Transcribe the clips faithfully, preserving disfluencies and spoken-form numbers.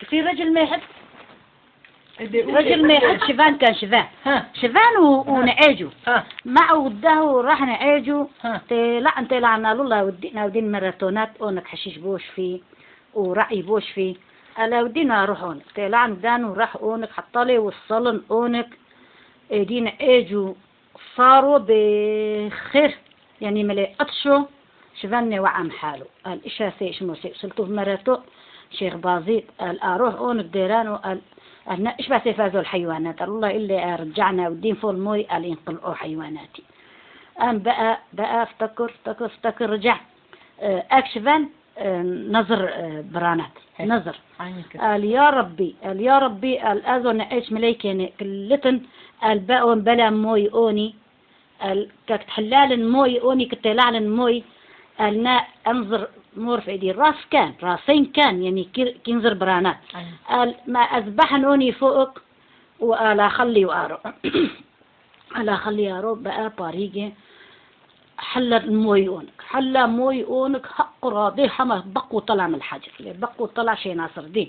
في رجل ما يحب. رجل ما يحب شفان كان شفان. ها. شفان و-، ونعيجو. ها. معه قداه وراح نعيجو. ها. تلعن، تلعن، قالوا الله ودي، ناودين ماراثونات، اونك حشيش بوش فيه، ورعي بوش فيه. قال ودينا روح اونك. تلعن دان وراح اونك، حط لي وصلن اونك. ايدين عيجو. صاروا بخير، يعني ملي عطشوا شفني وعم حاله. قال: "إيش هسي، إيش موسي؟" وصلتوه مرته، شيخ بازيد، قال: "أروح أونك ديران"، وقال: "قال: نا، إيش بس يفازوا الحيوانات؟" قال: "الله إلا رجعنا ودين فول موي"، قال: "ينقلقوا حيواناتي". قام بقى، بقى افتكر، افتكر، افتكر، رجع، آه، أكشفن، آه، نظر، آه، برانات، نظر. قال: "يا ربي"، قال: "يا ربي"، قال: "أزون إيش مليكيني كلتن"، قال: "بقى بلا موي أوني". قال: "كاك تحلالن موي، اوني كتلعلن موي". قال: "نا، انظر مور في ايدي". راس كان، راسين كان، يعني كي-، كينظر برانات. قال: "ما اذبحن اوني فوقك، ولا خلي وارو". قال: "خلي ارو بقى باريجي". حلى موي اونك، حلى موي اونك، حق راضي حما بقو طلع من الحجر، بقو طلع شي ناصر دين.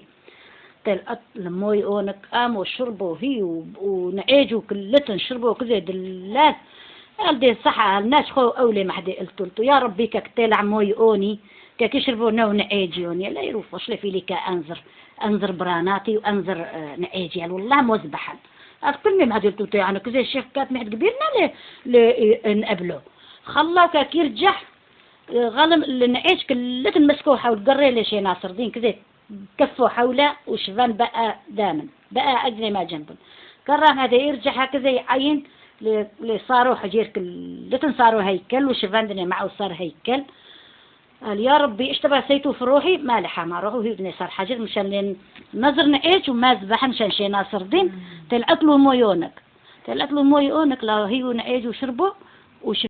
تلقت الموي اونك قاموا شربوا هي و-، ونعيج وكلتن شربوا كذا دلال. قال دي صحة، الناس خو أولي محدي قلت له: "يا ربي كاك تلع موي اوني، كاك يشربوا نو نعيج يوني". لا يروح، وش لي في لي كا أنظر، أنظر براناتي وأنظر، آه، نعيج. قال: "والله مو ذبحن". قال: "كل ما محدي قلت له"، يعني كذا الشيخ كات محد كبيرنا ل-، ل-، نقبله. خلا كاك يرجع، آه، غلم النعيج كلتن مسكوا حول قري لشي ناصر دين كذا. كفوا حوله وشفان بقى دامن، بقى أجني ما جنبن. كرم هذا يرجع هكذا يعين ل-، لصاروا حجير كل-، لتن صاروا هيكل، وشفان دني معه صار هيكل. قال: "يا ربي، اشتبه سيتو في روحي"، ما لحى ما روحه، هي دني صار حجر، مشان لين نظر نعيج وما ذبح، مشان شي ناصر دين. تلعت له مويونك، تلعت له مويونك، لا هي نعيج وشربوا، وش-،